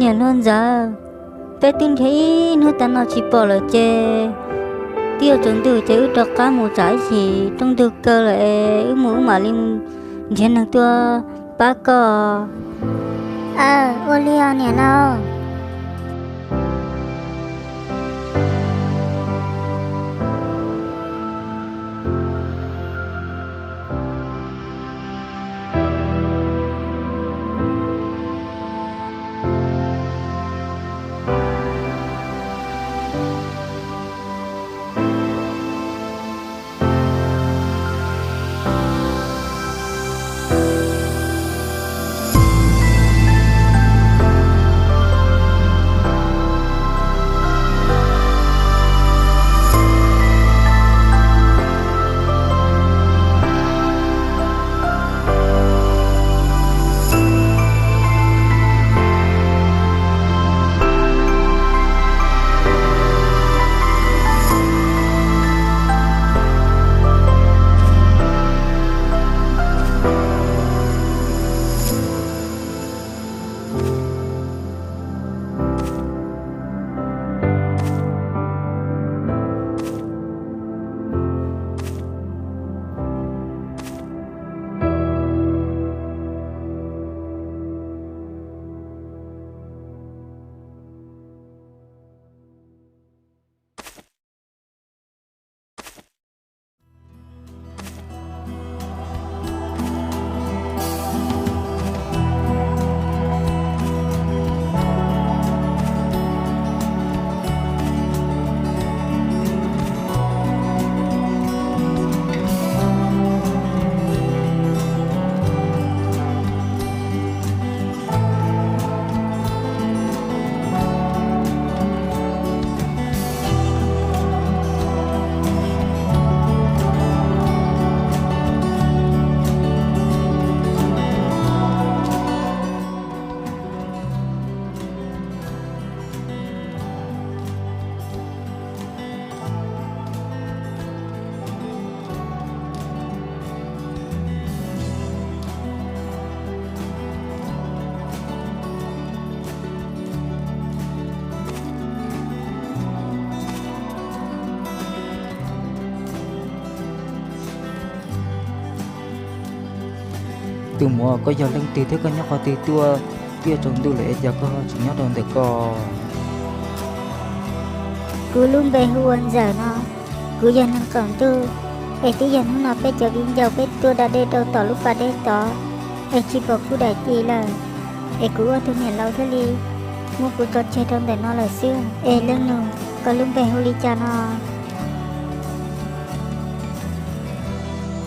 Yog hnub ntawd peb twb nrhiav ib hnub tas no tsis pom lawm ces twb yuav tsaus ntuj ces wb rov qab mus tsam ib chim rooj ntug kaw lawm es wb mus wb mam li nrhiav neeg tuaj pab koj. Aw, ua li os niam laus. Tus muam, koj yog leej twg thiab koj nyob qhov twg tuaj? Twb yuav tsaus ntuj lawm es cas koj tseem nyob rau ntawm ko? Kuv lub npe hu ua Ntxawm no, kuv yog neeg qaum ntuj, es twb yog hnub no peb cov viv ncaus peb tuaj da dej rau tom lub pas dej tod, es tsis pom kuv daim ci lawm, es kuv ua tus niam laus thiaj li muab kuv tso tseg rau ntawm no lawm xwb. Es leej nus, koj lub npe hu li cas no?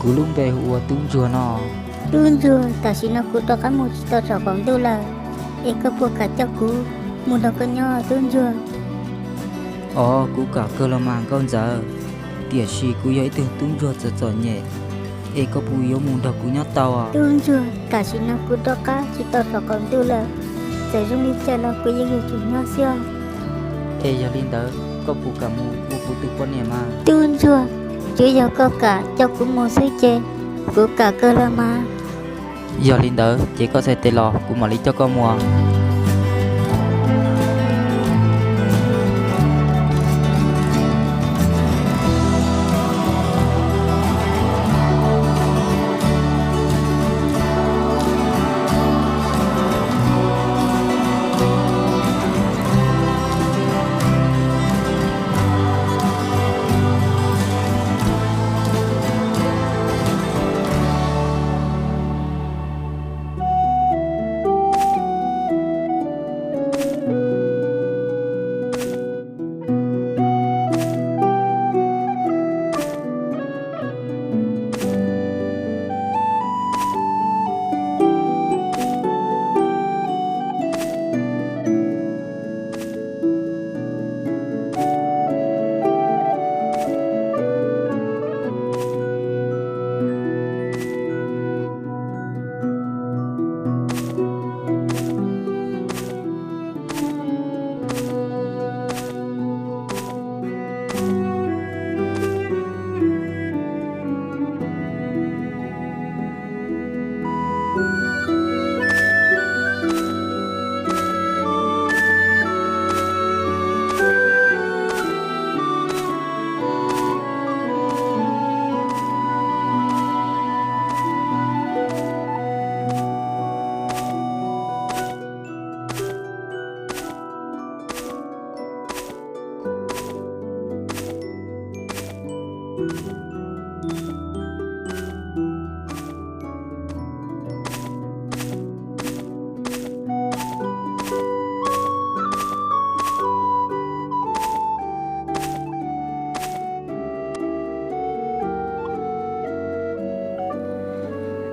Kuv lub npe hu ua Tub Ntsuag no. Tub Ntsuag, tam sim no kuv rov qab mus tsis tau saum qaum ntuj lawm, es koj puas kam coj kuv mus nrog koj nyob Tub Ntsuag? Os, kuv kam kawg los mas Nkauj Ntxawm, tiam sis kuv yog ib tug tub ntsuag txom txom nyem, es koj puas yuav mus nrog kuv nyob tau? Tub Ntsuag, tam sim no kuv rov qab tsis tau saum qaum ntuj lawm, txawm zoo li cas los kuv yeej yuav tsum nyob xwb. Es yog li ntawd koj puas kam mus ua kuv tus poj niam mas? Tub Ntsuag, tsuav yog koj kam coj kuv mus xwb ces kuv kam kawg los mas. Yog li ntawd ces koj txhais tes los kuv mam li coj koj mus.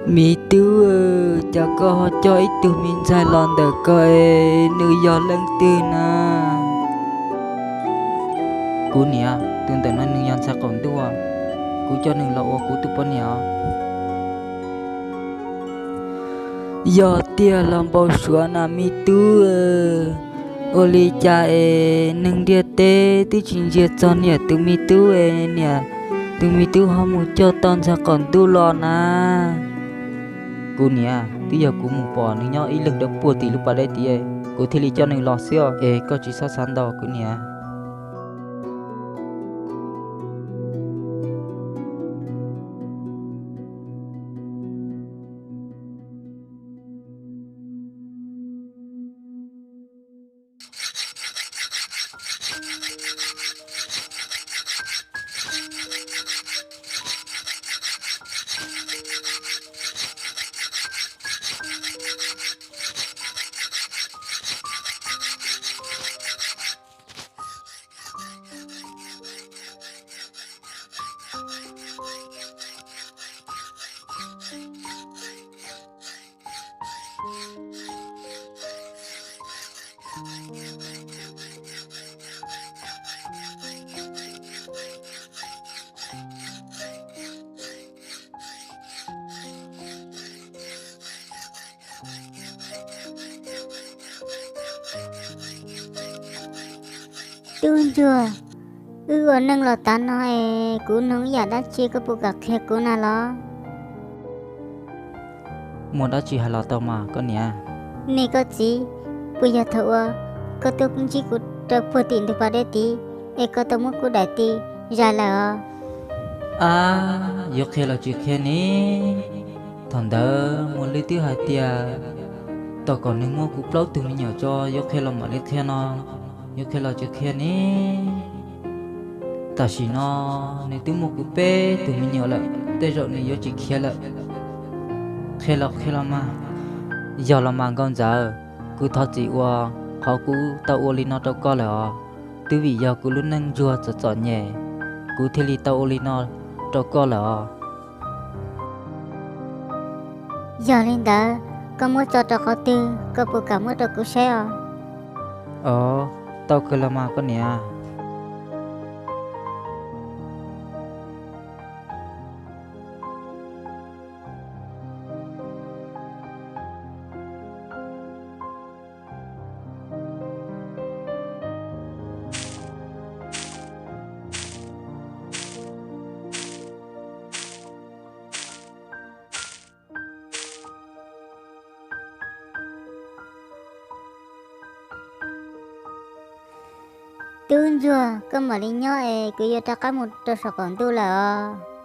Me tub, cas koj ho coj ib tug me ntxhais los ntawm ko es nws yog leej twg na? Kuv niam, tus ntawm no nws yog ntxhais qaum ntuj, kuv coj nws los ua kuv tus poj niam os. Yog tiag los npau suav na me tub? Ua li cas es neeg ntiaj teb twb tsis ntsia txog niam tus me tub es niam tus me tub ho mus coj tau ntxhais qaum ntuj los na? Kuv niam, twb yog kuv mus pom nws nyob ib leeg rau puag tim lub pas dej tid, kuv thiaj li coj nws los xwb es koj tsis txhob xav ntau kuv niam. Tub ntsuag, wb ua neej los tav no es kuv nug ib yam dab tsi koj puas kam qhia kuv na los? Muaj dab tsi hais los tau mas koj niam. Ne koj txiv, puas yog thaum uas koj tuaj ntsib kuv rau puag tim ntug pas dej tid es koj tau muab kuv daim tis zais lawm os? Ab, yuav qhia los tsis qhia ne? Thaum ntawd muaj lwm twb hais tias tau kom nws muab kuv plaub tug me nyuam tso, yuav qhia los mam li qhia no, yuav qhia los tsis qhia ne? Tam sim no nws twb muaj kuv peb tug me nyuam lawm, tej zaum nws yuav tsis khiav lawm. Qhia los qhia los mas. Yog los mas nkauj ntxawm, kuv thov txim uas qhov kuv tau ua li no rau koj lawm os. Twb vim yog kuv lub neej ntsuag txom txom nyem, kuv thiaj li tau ua li no rau koj lawm os. Yog li ntawd, koj muab tso rau qhov twg, koj puas kam muab rau kuv saib os? Os, tau kawg los mas koj niam. Tub ntsuag, koj mam li nyob es kuv yuav rov qab mus rau saum qaum ntuj lawm os.